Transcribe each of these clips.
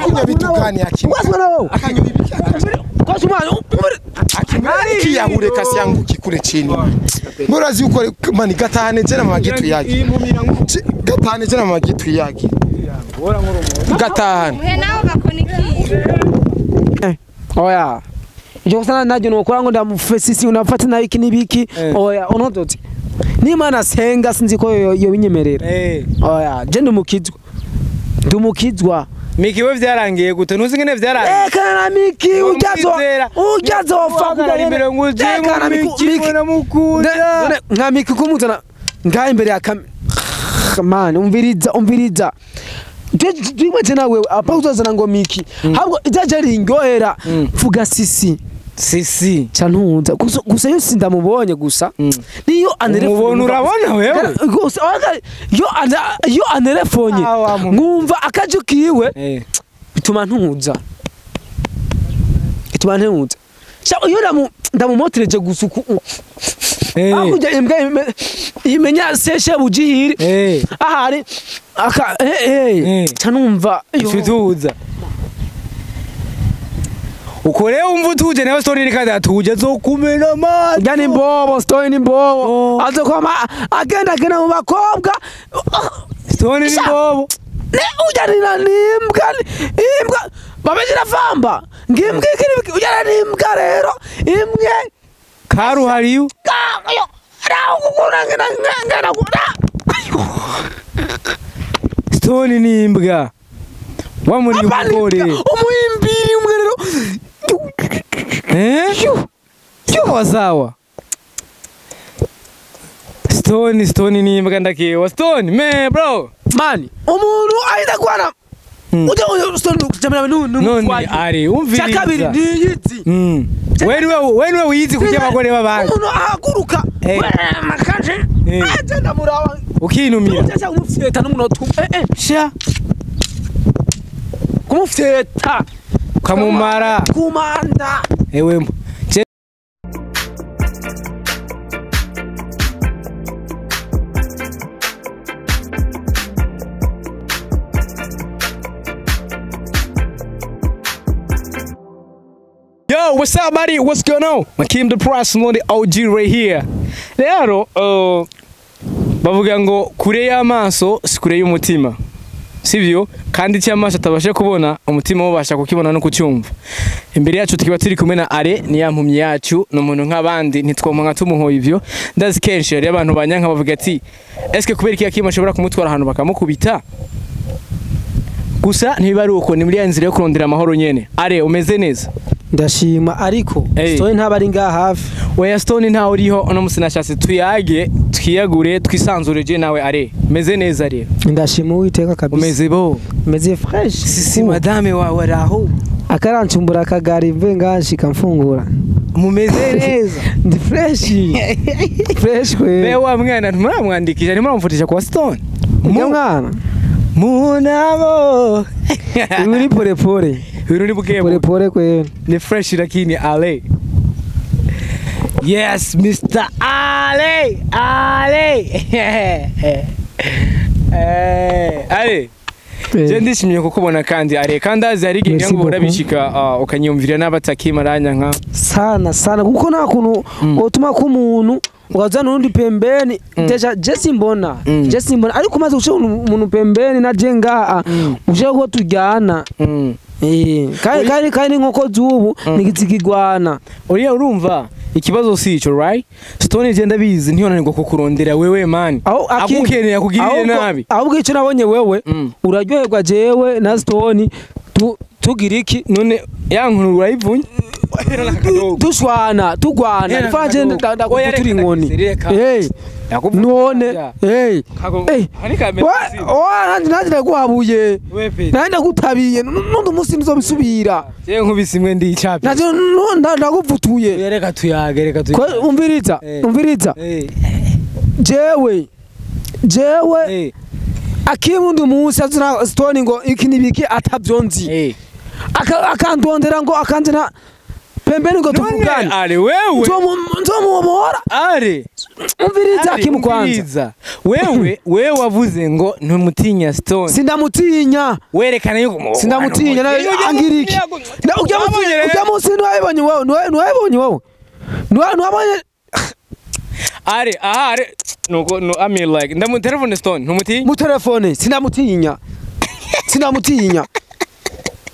Kunywa vitu gani akimwe? Akanywa ibiki? Kwa sumana akiyahure kasi yangu kikure chini. Murazi uko mani gatahane jena magitu yake. Gatahane jena magitu yake. Gatahane. Muhe nawe bakonikiye. Oya. Ijo sana naje nokora ngo ndamufesisi unafata na iki nibiki. Oya onodoti. Nimana senga sinzi ko yo binyemerera. Oya je ndumukizwa. Ndumukizwa. Miki we vyarangiye gute ntuzi ngene vyarangiye. Kana Miki ujazo fa kugira ngo uje Miki namukunda. Nka Miki kumuzana ngaye imbere ya man umviriza. Twimwe nawe apa uzazana ngo Miki. Habwo ijaje ringohera vuga sisi. Sisi chantunza gusa yo sindamubonye gusa niyo anerefone umubona urabona wewe gusa yo anerefonye nkumva akaje kiwe bituma ntuza iyo ndamumotireje gusa uku akujya imbwa imenya seshe bujihiri ahari aka chanumva tuza ukore umva utuje nawe story ni kada atuje zokumena amazi yani mbobo story ni mbobo azokoma agenda mu bakobwa story ni mbobo ne ujarina nimbwa imbwa babejira famba ngimbwa ikiri ujara nimbwa rero imwe karuhariyu kayo ra story ni imbwa wa muri mugore umuimbiri umwe rero sawa sawa Stone ni imbwa ndakiwa Stone me bro man umuntu aida kwana uje Stone jamana none ari umviriza cyakabiri niyizi wewe wiyizi kujya abagore babandi umuntu ahaguruka makanje agenda murawa ukinumira uje kumufyeta n'umunota sha kumufyeta kamumara kumanda ewe Yo, what's up, buddy? What's going on? Makim the Price, the OG right here. Rero, bavuga ngo kure y'amaso si kure y'umutima. Sivyo? Kandi icyo amaso atabasha kubona, umutima ubasha kukibona no kucyumva. Imbere yacu tukiba turi kumwe na Are, ni ya mpumyi yacu, ni umuntu nk'abandi ntitwompa nka tumuhoye ivyo. Ndazi kenshi hari abantu banyanka bavuga ati, eske kubera iki Akima ashobora kumutwara ahantu bakamukubita? Gusa ntibiba ari uko, ni muri ya nzira yo kurondera amahoro nyene. Are, umeze neza? Ndashima ariko Stone ntaba ari ngaha hafi. Oya Stone ntawe uriho uno musi nashatse tuyage twiyagure twisanzure je nawe Are. Meze neza rero. Ndashima Uwiteka kabisa. Umeze bo. Meze fresh. Sisi madame wawe araho. Akarancumbura akagari mve ngashika mfungura. Mumeze neza. Ndi fresh. Fresh kwe. Be wa mwana ntimuramwandikisha ntimuramfutisha kwa Stone. Mwana. Munabo. Uri pole pole. Uri buke pole pole kwe. Ni fresh lakini Ale. Yes, Mr. Ale. Ale. Ale. Je ndishimye kukubona kandi Are kandi azi ari igihe ngo urabishika ukanyumvira n'abatakima aranyanka sana sana kuko nta kuntu otuma ko umuntu ukaza n'undi pembeni deja Jesse mbona ariko umaze gushira umuntu pembeni na je ngaha uje ko tujyana kandi nkoko zubu nigitsigigwana uriya urumva ikibazo si ico right Stone je ndabizi ntiyonanirwa kukurondera wewe man agukeneye akugiriye nabi ahubwo ico nabonye wewe uraryoherwa jewe na Stone tugira iki none ya nkuru urayivunye tushwana tugwana mfanje ndakutura inkoni none nanjye ndaguhabuye nanjye ndagutabiye n'undi munsi nzobisubira je nkubise imwe ndi icapi nanjye ndaguvutuye reka tuyage reka tuyage umviriza umviriza jewe akimundi munsi azina Stone ngo iki nibiki atavyonzi akandondera ngo akanzina Pembeni ngo tuvugane. Ari wewe. Nzomuhora. Ari. Umviriza kimu kwanza. Wewe wavuze ngo ntumutinya Stone. Sindamutinya. Werekana yuko sindamutinya na angiriki. Na ujya munsi nwabonye wewe, nwabonye wewe. Nwabonye Ari ari nuko no I mean like ndamu telefone Stone ntumutinya. Mu telefone sindamutinya. Sindamutinya.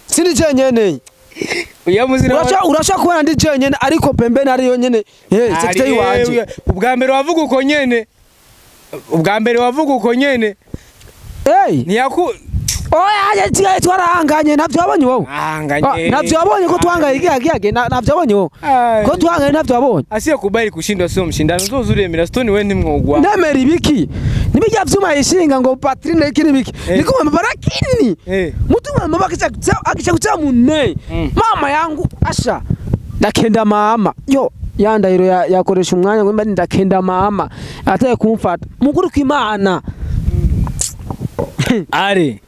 Sindi jenyene. Urasha kubona ndi jenyene ariko pembeni ari yonyene. Secretary wanje. Ubwa mbere wavuga uko nyene. Ubwa mbere wavuga uko nyene. Eh. Niyaku oya yagiye twarahanganye navyo wabonye wowe. Ahanganye. Navyo wabonye ko twangaye igiye navyo wabonye wowe. Ko twangaye navyo wabonye. Asiye kubali kushindwa sio mshindano. Uzozuremera Stone we ntimwogwa. Ndemera ibiki? Nibijya vyuma yishinga ngo Patrine iki nibiki. Niko barakini. Mutuma mama akisha kucha mune. Mama yangu asha. Ndakenda mama. Yo yandahiro yakoresha umwanya ngo mba ndakenda mama. Ataye kumfata. Mukuru kw'Imana. Ari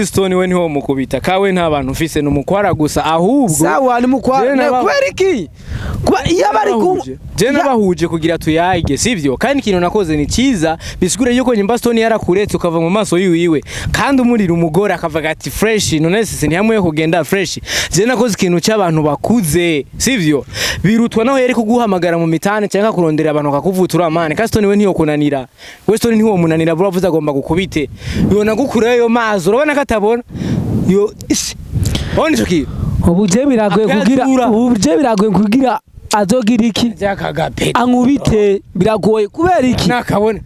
Stone we niho mukubita kawe nta bantu ufise numukwara gusa ahubwo sawa ni mukwara kweri ki kuba iyo bari ku je nabahuje kugira tuyage sivyo kandi ikintu nakoze ni ciza bisigure yuko nyimba Stone yarakuretse ukava mu maso yiwiwe kandi umurira umugore akavuga ati fresh none sisi ntihamwe kugenda fresh je nakoze ikintu cy'abantu bakuze sivyo birutwa naho yari kuguhamagara mu mitane cyangwa kurondera abantu bakakuvutura amane kandi Stone we ntiyo kunanira we Stone ntiwo munanira buravuze agomba gukubite yona gukureyo mazi urabona katabona yo oni choki ubuje biragoye kugira ubuje biragoye kugira azogira iki ankubite biragoye kubera iki nakabona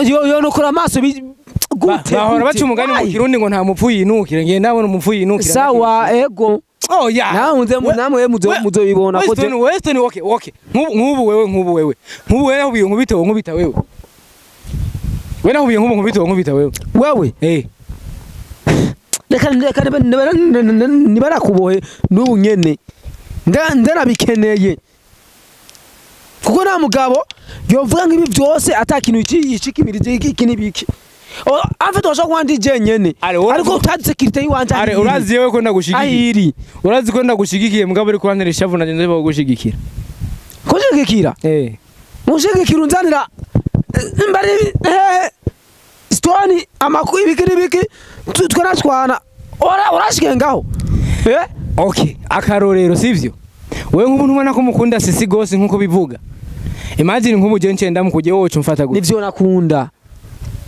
yo nokora amaso gute bahora baca umugani mu Kirundi ngo nta mupfu yinukira ngiye ndabona umupfu yinukira sawa ego oh yeah naunze namwe muzobibona ko Weston okay nk'ubu wewe nk'ubu wewe nahubiye nkubite wo nkubita wewe we nahubiye nk'ubu nkubite wo nkubita wewe wewe eh reka nibarakubohe n'ubu nyene ndanabikeneye kuko nta mugabo yovuga nk'ibi byose atakintu yishikimirize iki n'ibiki afite washaka kuba ndi jenyene ariko utazi security yiwanje ari urazi yewe ko ndagushigikiye urazi ko ndagushigikiye mugabo uri kurantera ishavu nanje ndeba kugushigikira kushigikira eh mushigikira unzanira mbari Stone amaku ibiki n'ibiki twanatwana urashike ngaho eh okay akarorero sivyo wewe nk'umuntu ubona ko mukunda sisi gose nkuko bivuga imagine nk'ubu je ncenda mukuje wowe umfata gute nivyo nakunda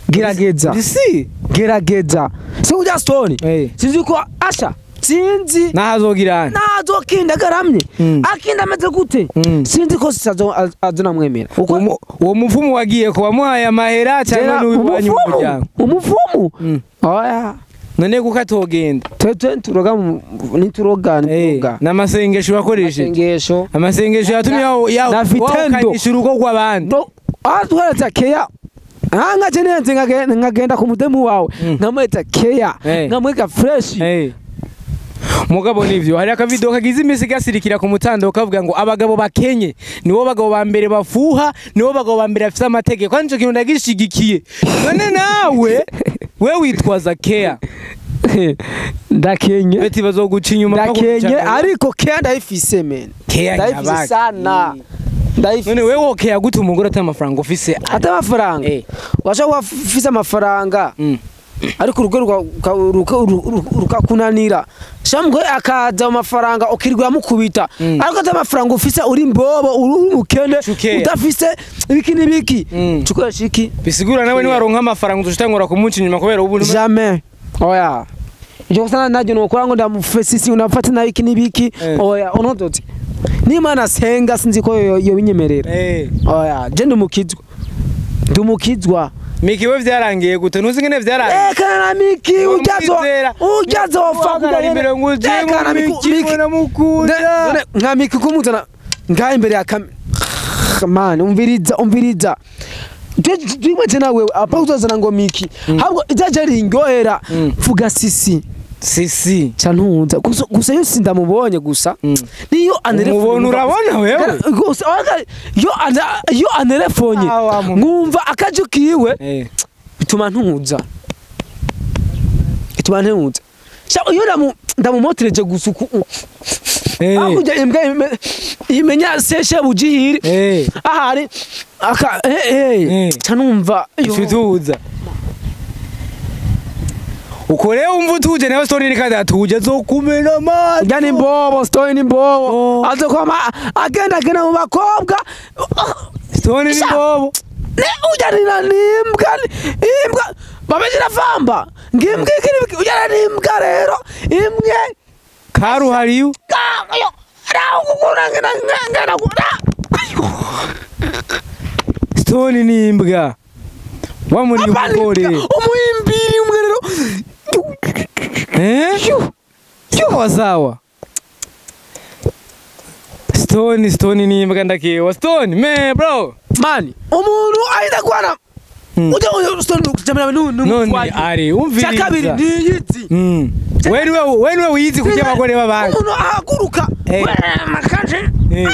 gerageza si gerageza si ujya Stone sinzi ko asha sinzi nahazogira nahazokinda garamye akinda ameze gute sinzi ko sisazo azonamwemera uko uwo mupfumu wagiye ko wamuhaye amahera cyangwa n'uwanyu muryango umupfumu oya none kuko atogenda tete turoga nituroga nituroga namasengesho wakoresheje amasengesho yatumye yawo urugo rw'abandi atweretse keya anga jenenze nkagenda ku mudemu wawe nkamweta keya nkamweka fresh mugabo nivyo hari akavideo kagize imisi gasirikira ku mutando kavuga ngo abagabo bakenye nibo bagabo ba mbere bafuha nibo bagabo ba mbere bafite amategeko kandi ico kintu ndagishigikiye none nawe we witwaza care ndakenye beti bazoguca inyuma ndakenye ariko care ndayifise men ndayifise sana ndayifise none wewe okay gute umugore ata amafaranga ufise ata amafaranga washa wafise amafaranga ariko urugo rukakunanira shamwe akaza amafaranga ukirwa mukubita ariko ata amafaranga ufise uri mbobo uri umukene udafise ibiki nibiki cukoresha iki bisigura nawe ni waronka amafaranga uzushitangura kumunca inyuma kubera ubu jamais oya ibyo gusa najye nokora ngo ndamufesisi unafata nayo iki nibiki oya onodoti nimana senga sinzi ko yo binyemerera oya je ndumukizwa ndumukizwa Miki we vyarangiye gute ntuzi ngene vyarangiye Eka na Miki ujazo ofa kudara imbere ngo uje Miki namukunda nka Miki kumuzana ngaha imbere ya man umviriza twimwe na wewe apa uzazana ngo Miki ahubwo izaje ringohera vuga sisi sisi cantunza gusa yo sindamubonye gusa niyo anerefone urabona wewe gusa yo anerefonye nkumva akaju kiwe bituma ntuza iyo ndamumotireje gusa uku Akujya imbwa imenya seshe bujihiri ahari aka canumva tuza ukore umva utuje nawe Stone ni kandi atuje azokumena amazi. Yani mbobo Stone ni mbobo azokoma agenda agenda mu bakobwa. Stone ni mbobo ne ujya ni imbwa imbwa babejira famba ngimbwa ikiri ujya ni imbwa rero imwe karuhariyo ayo Stone ni imbwa wa muri umugore umuimbiri umwe rero sawa sawa. Stone ni imbwa ndakiwa Stone me bro man umuntu aida kwana ujya Stone jamira none ari umviriza cyakabiri niyizi wewe wiyizi kujya abagore babandi umuntu ahaguruka makanje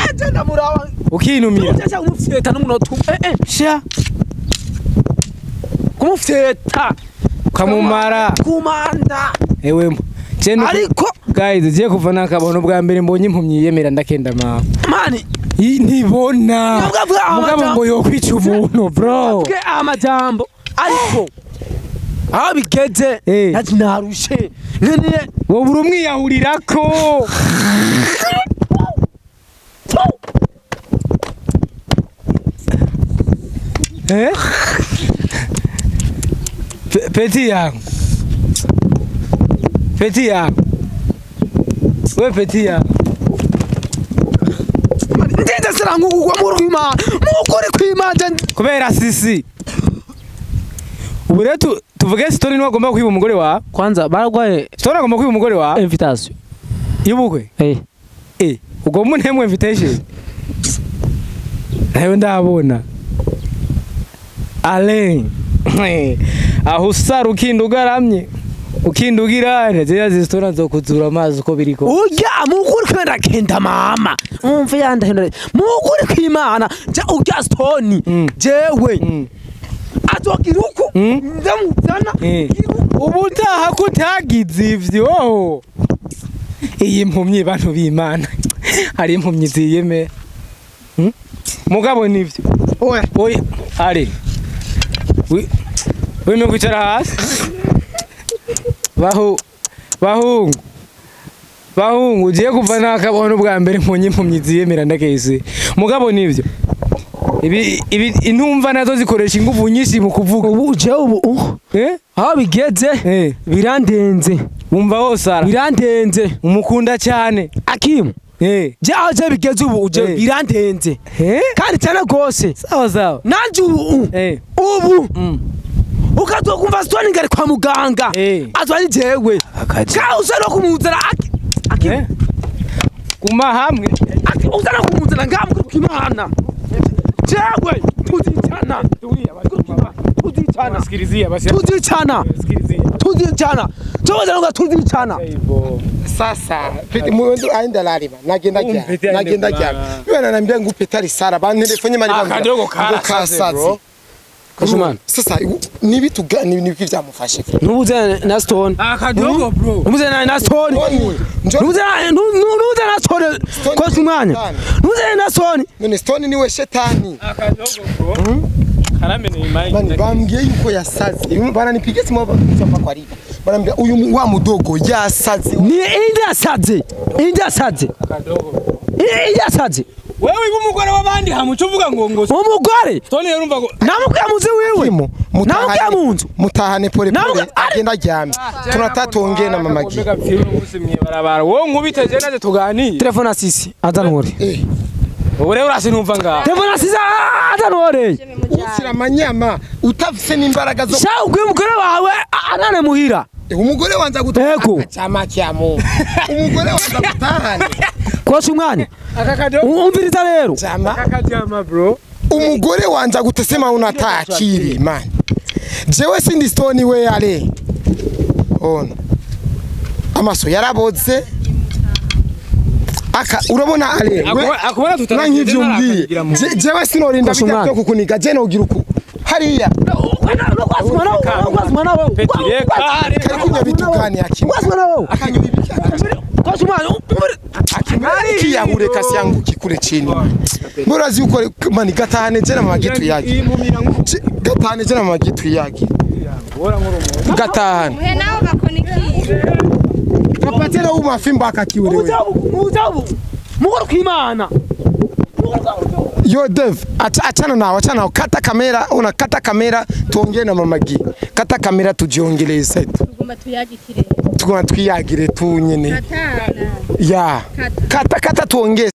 agenda murawa ukinumira cyangwa kumufyeta n'umunota sha kumufyeta kamumara kumanda ewe ariko guys ugiye kuva nakabona ubwa mbere mbonye impumyi yemera ndakenda mama mani ntibona mugabo ngo yokwica umuntu bro amajambo ariko aho bigeze ati narushe nkeneye wowe uri umwiyahurirako Petit yangu Petit yangu we petit yangu ndende sirangugwa mu mukuri kwimana kubera sisi ubu rero tuvuge Stone ni wagomba kwiba umugore wa kwanza baragwaye Stone agomba kwiba umugore wa invitation y'ubukwe ugomba untemwe invitation nayo ndabona Alain aho usara ukinda ugaramye ukinda ugirane ziriya zisitora nzokuzura amazi uko biriko ujya mukuri kwenda kenda mama umva yandahindura mukuri kwimana je ujya Stone jewe azogira uko ndamuzana ubutaha kutagize ivyo iyi mpumyi bantu b'Imana hari impumyi ziyemera mugabo nivyo oya oya ari wemeye kwicara hasi bahungu ugiye kuva nakabona ubwa mbere mbonye impumyi ziyemera ndakese mugabo nivyo ibi intumva nazo zikoresha ingufu nyinshi mu kuvuga ubu je ubu aho bigeze birandenze wumva wosara birandenze umukunda cyane Akimu je aho je bigeze ubu uje birandenze kandi cyane gose sawa sawa nanje ubu ubu ukazokumva Stone ngari kwa muganga azwa ni jewe ka usana kumuzana Akimu kuma hamwe usana kumuzana ngamwe kwimana jewe tuzicana sikilizia basi tuzicana tuzicana tuza tuzicana sasa mtu aenda lalima nagenda jana nagenda jana wewe ananiambia ngupe tari sara bantelefone mali akadogo karasaze Kashumana sasa ni bitu gani ni bipi byamufashe nubuze na Stone akadogo bro nubuze na Stone nubuze na Stone Kashumana nubuze na Stone none Stone niwe shetani akadogo bro karamenye imani bambwiye yuko yasaze baranipiga simu hapa kwa riba barambia uyu wa mudogo yasaze ni indi yasaze indi yasaze akadogo indi yasaze wewe iba umugore w'abandi hamuco uvuga ngo ngo umugore Stone yarumva ngo namubwiye muzi wiwe namubwiye mu nzu mutahane pole pole agenda aryamye tunatatonge na mama gi barabara wowe nkubite je naje tuganiye telefone asisi azanure ubu rero urasinumva ngaha telefone asisi azanure usira amanyama utafise n'imbaraga zo sha ubwiye umugore wawe anane muhira umugore wanza gutahana chama kyamu umugore wanza gutahana kosha umwanya umviriza rero akakajama bro umugore wanza gutesema unatakiri man jewe sindi Stone we ale ono amaso yaraboze aka urabona ale akubona tutara nk'ivyo jewe sinorinda bijya kukuniga je nogira uku hariya Kiyahure kasi yangu kikure chini. Murazi yuko mani gatahane je na mama gitu yagi. Gatahane je na mama gitu yagi. Gatahane. Muhe nawe gakonikiye. Kapatela ubu mafimbo akakiurewe. Uzabu. Mugoro kwimana. Yo Dev, achana nao, achana nao. Kata kamera, unakata kamera tuongee na mama Gi. Kata kamera tujiongelee tu. Tugomba tuyagikire. Tugomba twiyagire tu nyene. Katana. Ya. Kata kata tuongee.